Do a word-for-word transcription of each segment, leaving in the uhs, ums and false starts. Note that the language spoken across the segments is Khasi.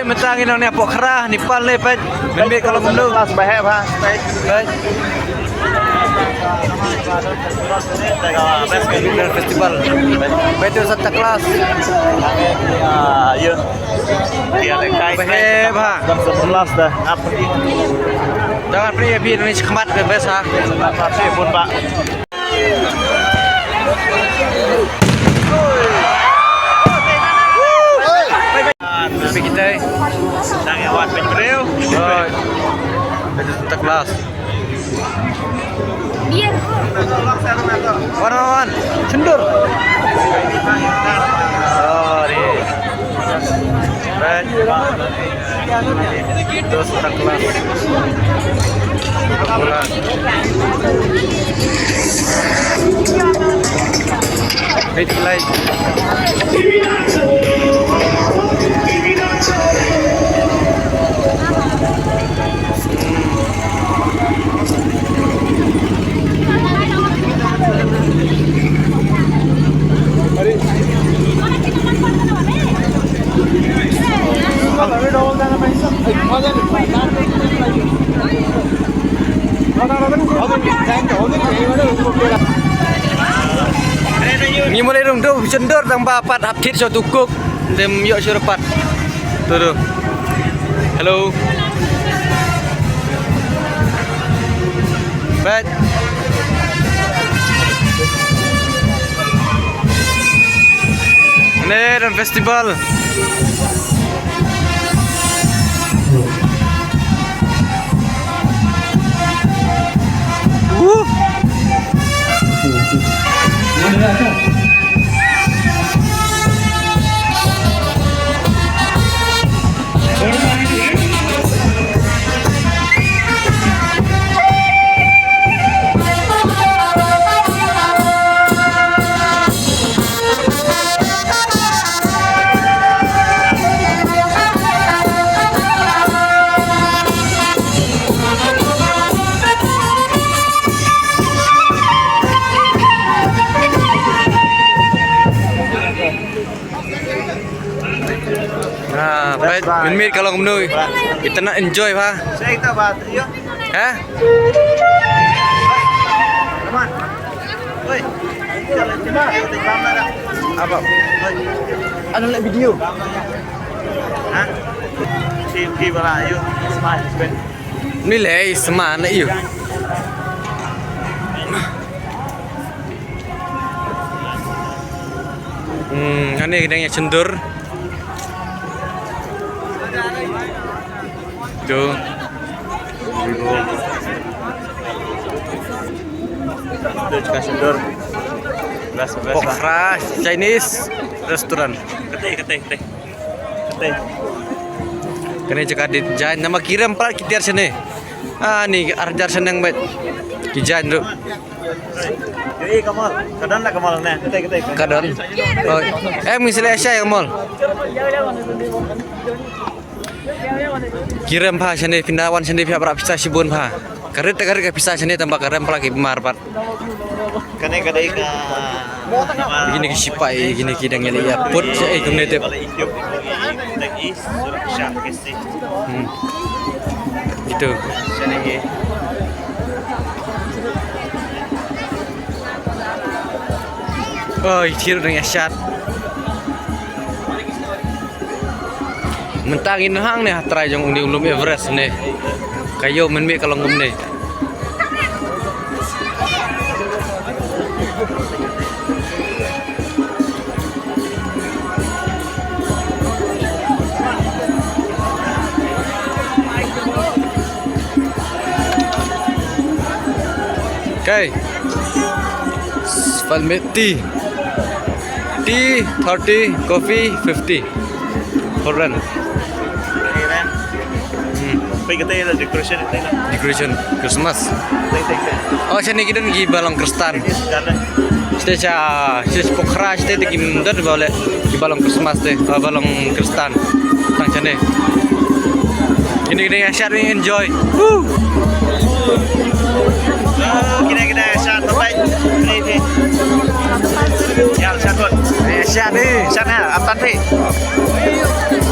Mynta ngi nong ne Pokhara, Nepal ne peit. Mynmiet ka long kumno. Klas ba heh ba. Peit. Best festival. Peit tu Santa Claus. Ah, ya. Ba heh ba. Klas dah. Jangan pernah ya bi ni sekemat best ha. Pun pak. Tapi kita tang ya wan pin breu. Oi. Itu Santa Claus. Biar. Wan, wan, wan. Chendur. Oh, ni. Right. Terus Santa Claus. Bola. Wait, like. Ngi mut ïa rung tu, chendor tang ba pat hap thied sha utu kuk. Dem ïoh shuh pat. Tu tu. Hello. Bet. Ni don festival. Woo. Ah, peit, mynmiet ka long kumno. Kita na enjoy bha. Ha? Apa? Ano na video? Ha? Ni lei sma na ïu. Hmm, kane ka dang ïa chendur. Tu. Tu ka chendur. Best, best lah. Pokhara Chinese Restaurant. Kete, kete, kete. Kane jaka dei jaiñ namar ki rem palat ki tiar shane. Ah, ni ar hajar shaneng bad ki jaiñ ruh. Ka don. Oh. Em ngi sele shai ka mall. Ki rem pha shane, pynda wan shane phi hap rah pisa shibun pha. Ka rit ka rit ka pisa shane tang ba ka rem palat ki bymar pat. Kane ka dei ka. Kine ki sipai, kine ki dang ïaleh ïaput sha ei kumne tip. Hmm. Itu. Oi, thir dang ïashad. Mynta ngin hang ne ha trai jong une u lum Everest ne. Ka ïoh mynmiet ka long kumne. Okay. Five minute tea. Tea thirty, coffee fifty. For rent. Hmm. Peit katei la decoration katei la. Decoration Christmas. Tei, tei, tei. Oh, shane ki don kiba long Khristan. Chinese garden. Shatei sha, sha Pokhara shatei te kim don ba leh kiba long Christmas te, ah, ba long Khristan. Tang shane. Kine kine ïa shad enjoy. Woo! Kine kine ïa shad, bye bye. Kine kine. Ïa shad bud. Ïa shad ni. Shad na, ap tan phi.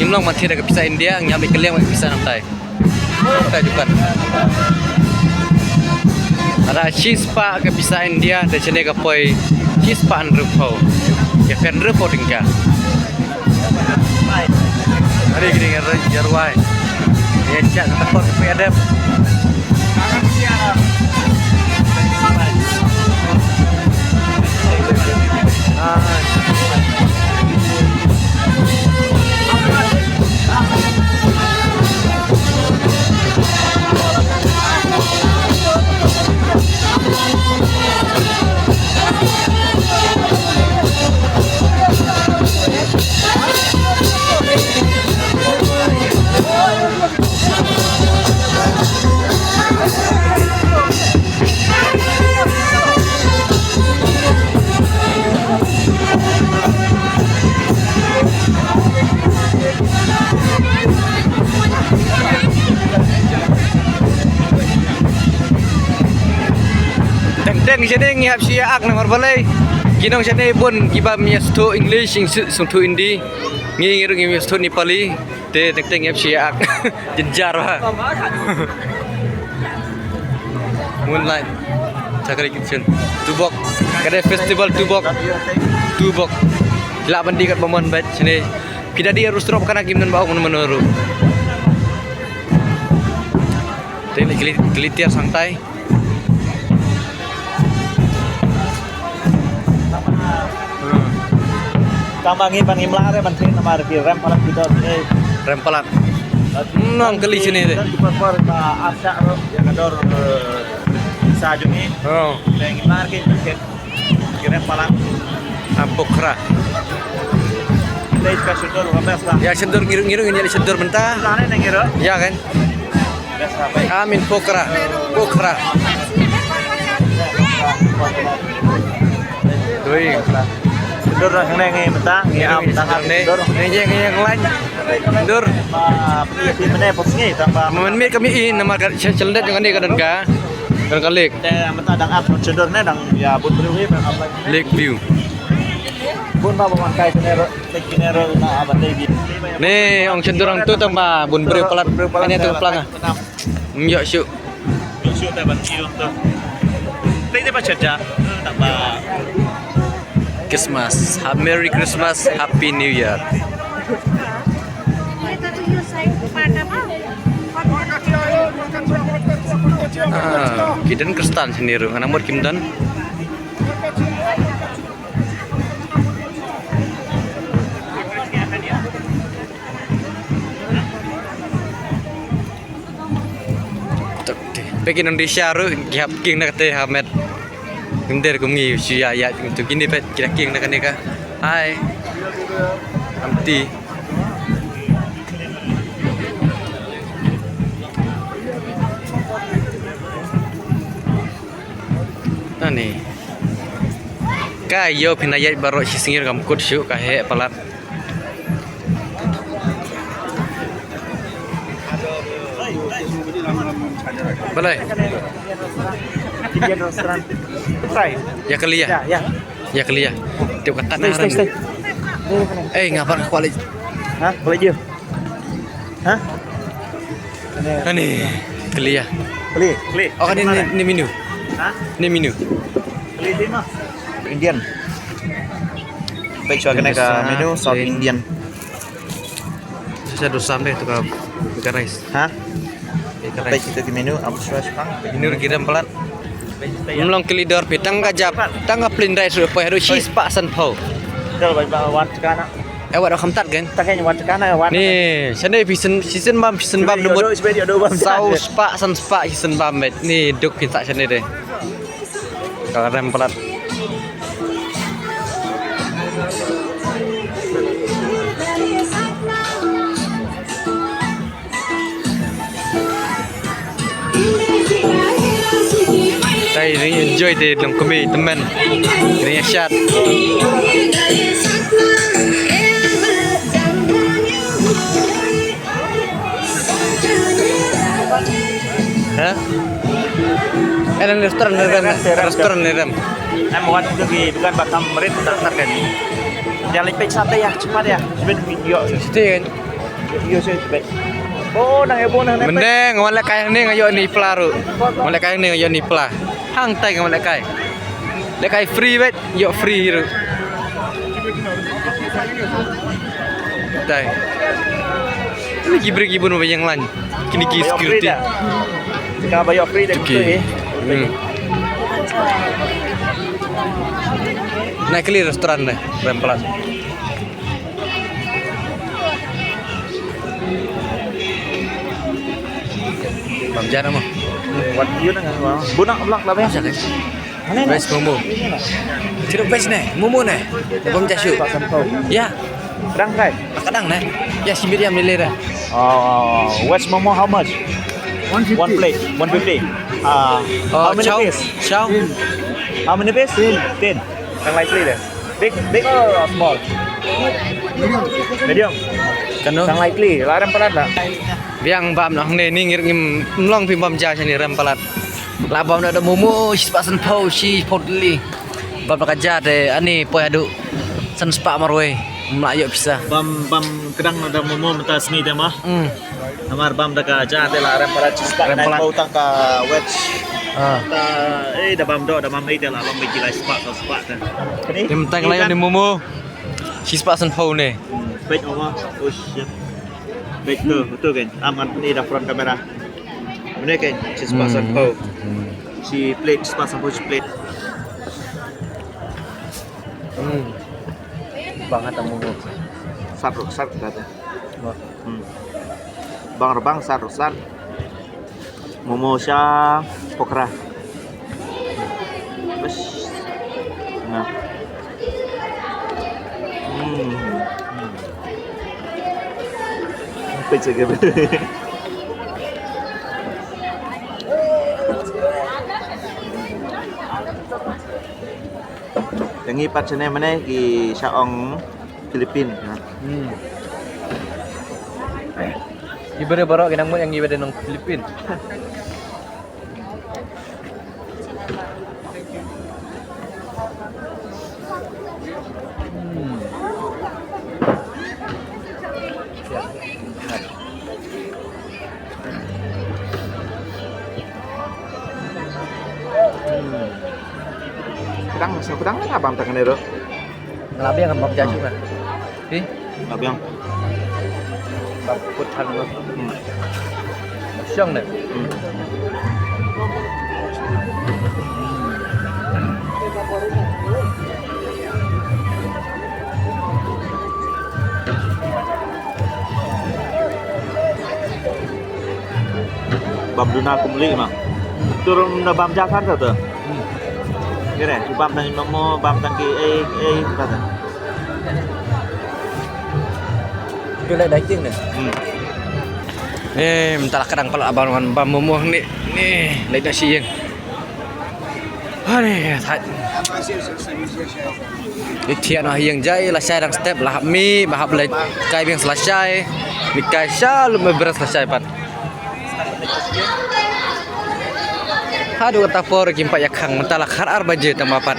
Ngim long ban thied da ka pisa India, ngi hap leit kylliang ka pisa nangtai. Ka dukan. Lada shispah ka pisa India, te shane ka poi shispah hynriewphew. Ïa phi hynriewphew tyngka. Ari ki ding ïa rwai. Ïa chak ka por ka poi adep. Teng teng shane ngi hap shu ïa ak namar balei ki nong shane bun kiba ym ïa sngewthuh English, ym sngewthuh Hindi. Ngi ngi ruh ngim ïa sngewthuh Nepali. Te teng teng ngi hap shu ïa ak. Jynjar ba. Moonlight Chakri Kitchen. Tubok. Ka dei festival Tubok. Tubok. Lah ban dih kat ba mon bad shane. Phi da dih restaurant ba kana kim don ba ong mano mano ruh. Te kli kli tiar sangtai. Tang ba ngi ban ngim lah re ban thied namar ki rem palat ki dor, eh. Rem palat. Nang kali sini deh. Ki por por ba arsak ro ïa ka dor, eh, sa jong ngi. Oh. Te ngim lah re ki thied ki rem palat. Am Pokhara. Te ka sudor ba best lah. Ïa sudor ngi ruh ngi ruh ngin ïa sudor mynta. Lah ne ngi ruh. Ïa kan. Am in Pokhara. Pokhara. Doi. Dur dah kena ngi mata, ngi am tang ap dur. Ngi ngi ngi lain. Dur. Ma pini pini ne pos ngi tang ba. Mynmiet kami i namar ka sha-, shaldet jong kane ka don ka. Don ka lake. Te mata dang ap sha dur ne dang ïa bun briew hi ba ap lake. Lake view. Bun ba ba man kai sene ro, lake sene ro na ap lake view. Ne ong sha dur ang tu tang ba bun briew palat. Ane tu plang ah. Ym ïoh shuh. Ym ïoh shuh te ban ïoh to. Te te ba cha ja. Te ba. Christmas. Ha-, Merry Christmas, Happy New Year. Ah, ki don Khristan sini ruh. Ngan amot kim don. Tok te. Peit ki nong Disha ruh ki hap king na kate ha met. Kim der kum ngi shu ïa ïa tu kine peit ki da king na kane ka. Hai. Amti. Nani. Ka ïoh phin ïaid baroh shi sngi kam kut shuh ka heh palat. Balei? Indian restaurant. Try. Ïa kali ïa. Ya, ya. Ïa kali ïa. Tip kata. Stay, stay, stay. Eh, ngapa ka kuali? Ha? Kuali je. Ha? Ani, kali ïa. Kali. Kali. Oh, ni, ni, ni menu. Ha? Ni menu. Kali di mah. Indian. Baik, so kena ka menu South Indian. Sa dosa deh tu ka, ka rice. Ha? Ka rice. Baik, kita di menu apa suas pang? Menu kirim palat. Mlong kali dor pi tang ka jap, tang ka plain rice ruh poi haduh shi spah san phew. Dal bai ba wat kana. Eh, wat kham tat gen. Ta ken wat kana wat. Ni, shane phi sen, shi sen bam, shi sen bam. Saw spah san spah shi sen bam bet. Ni duk phi ta shane deh. Ka rem palat. Dei, dei enjoy te long kmie tymmen. Dei shat. Ha? Ena restaurant ne rem, restaurant ne rem. Em wan tu ki dukan ba kham rit tak tak kan. Jangan lipik sate ya, cepat ya. Sebab video. Sate kan. Yo, shu, shu, baik. Oh, nang ïa bun, nang, nang, baik. Mynne nga wan lehkai hangne nga ïoh ni pla ruh. Nga wan lehkai hangne nga ïoh ni pla. Hangtai nga wan lehkai. Lehkai free bad ïoh free ruh. Tai. Ini ki briew ki bun ba ïeng lan. Kine ki security. Ka ba ïoh free da. Okay. Kita, eh. Hmm. Na kali restaurant ne, rem palat. Bam ja mo. Wat ïa na, bun nak blak lah, bang. Veg momo. Siro veg ne, momo ne. Bam ja shu. Pak Santo. Ya. Kadang kai? Kadang ne. Ya, si medium ni le dah. Oh, veg momo how much? One fifty. One plate, one fifty. Ah, oh, how many piece? Chow. How many piece? Ten. Ten. Tang lai kli deh. Big, big or small? Medium. Medium. Kano? Tang lai kli, la rem palat la. Biang bam noh ne, ni ngir ngim mlong phi bam ja shane rem palat. La bam noh da momo, shispah sanphew, shiphew tylli. Bam noh ka ja te, ani poi haduh san spah marwei. Mla ïoh pisa. Bam, bam kdang noh da momo mynta sngi te ma. Hmm. Namar bam da ka ja te la rem palat shispah. Rem palat. Nine phew tang ka veg. Ah. Ta, eh, da bam doh, da bam ei te la long bad ki lai spah, saw spah te. Te mynta ka la ïoh ne momo. Shispah sanphew ne. Hmm, peit momo. Oh shit. Peit tu, tu kan. Am ngan pyni da front camera. Mynne kan, shispah sanphew. Hmm. Shi plate, shispah sanphew shi plate. Hmm. Bang ata momo. Sat ruh, sat kata. Hmm. Bang rebang sat ruh sat. Momo sha pokra. Bas. Nah. Hmm. Peit sha ka. Te ngi pat shane mynne ki sha ong Philippine, ha. Hmm. Ki briew baroh ki nang mut ïa ngi ba dei nong Philippine. Hmm. Kdang, sngewkdang ne nga bam tang kane ruh. Nga la biang bam ja shuh nga. Phi? Nga biang. Bam put than ruh. Hmm. Shong ne. Hmm. Bam duna kumli ma. Turun na bam jakan tu tu. Hmm. Kira, bam tang imo mo, bam tang ki ei, ei, kata. Tu lai daging ni. Hmm. Eh, mynta la kdang palat bam, bam momo ni. Ni, lai da shi ïing. Ani, thait. Ïa thiah noh ïing jai, lashai dang step, la hap mih, ba hap leit kai biang sa lashai. Mih kai sha lum me bres lashai pat. Haduh kata por kim pat ïa khang, mynta la khatar baje tang ba pat.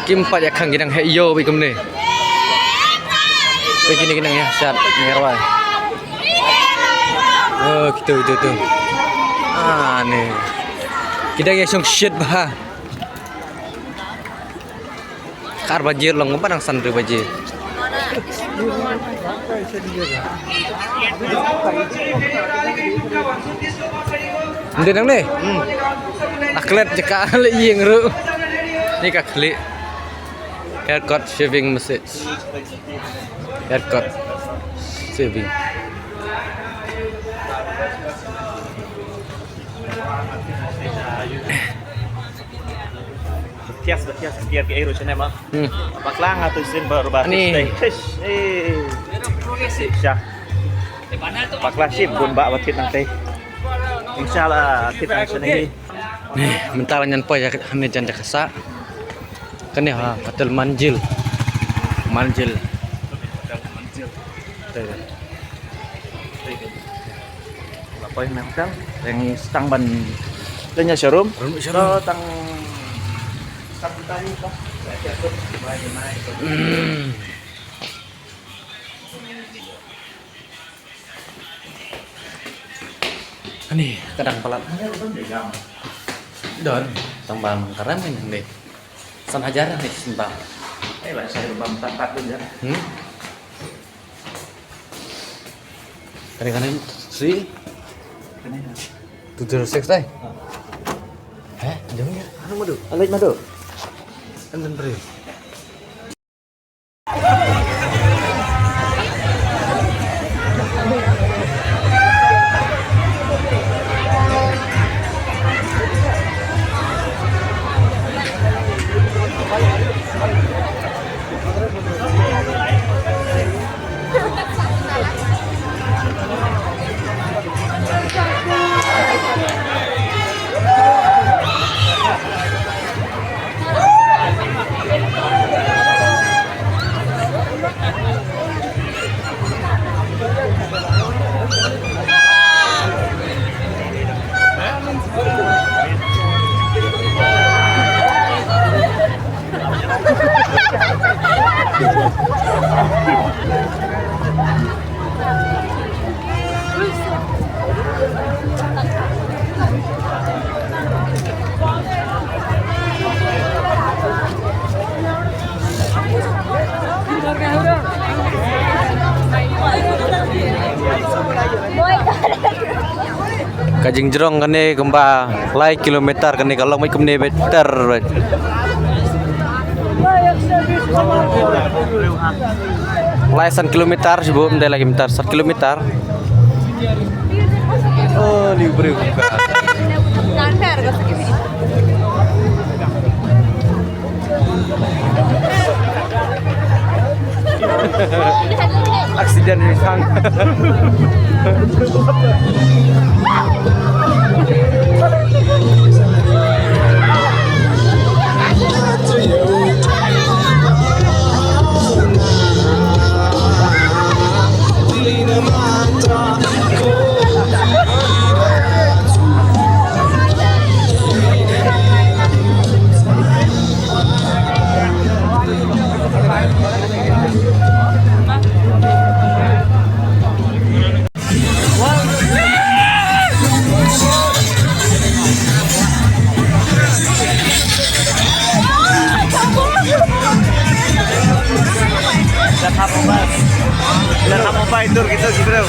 Kim pat ïa khang ki dang heh ïew bad kumne. Peit kine ki nang ïa shat ngerwai. Oh, kitu, kitu, tu. Ah, ni. Ki dang ïa shong shit bha. Khatar baje long ba dang san hynriew baje. Ym dei nangne? Hmm. La klet jaka la ïing ruh. Ni ka khlieh. Haircut, shaving, massage. Haircut, shaving. Thias, thias, thias ki ei ruh shane ma. Hmm. Bakla nga tu sin baru ba. Ani. Thias, eh. Sha. Bakla shim bun ba ba thied nangtei. Inshallah thied nang shane. Ni, mynta la ngan poi ïa hangne jan jaka sah. Kane ha, hotel Manjil. Manjil. Hotel Manjil. Te. La poi nang hotel. Yang stang ban. Tanya showroom. Room showroom. Tang. Stang tadi tu. Hmm. Ni, ka dang palat. Don, tang ba mynta ka rem ni. San hajar ni, shen ba. Eh, ba, saya ba mynta pat dun ya. Hmm? Kane, kane, three. Kane. Two zero six dai. Ah. Eh, jom ya. Anu madu. Alai madu. Kan dan three. Ka jingjrong kane kumba lai kilometer, kane ka long beit kumne beit ter beit. Lai san kilometer shu, ym dei lai kilometer, san kilometer. Oh, ni briew ka. Aksiden ri sang. Dah hap mobile. Dah hap mobile tur kita, kita.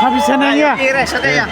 Habis sana ya. Hei, sha ïa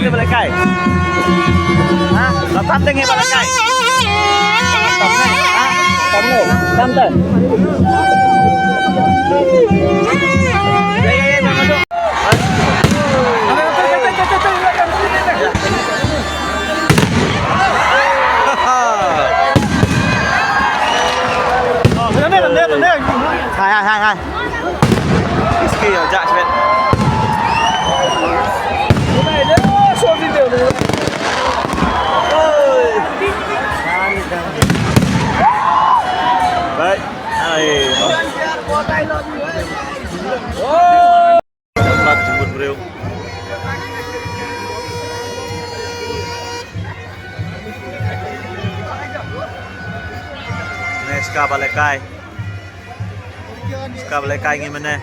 kaba la kai. Ha? La tam te ngi ba la kai. Ha? Tam te. Tam te. Hai, hai, hai, hai. Iski ya, jak sibet. Baik. Hai. Tempat jemput briew. Neska balekai. Ka ba leh kai ngi mynne.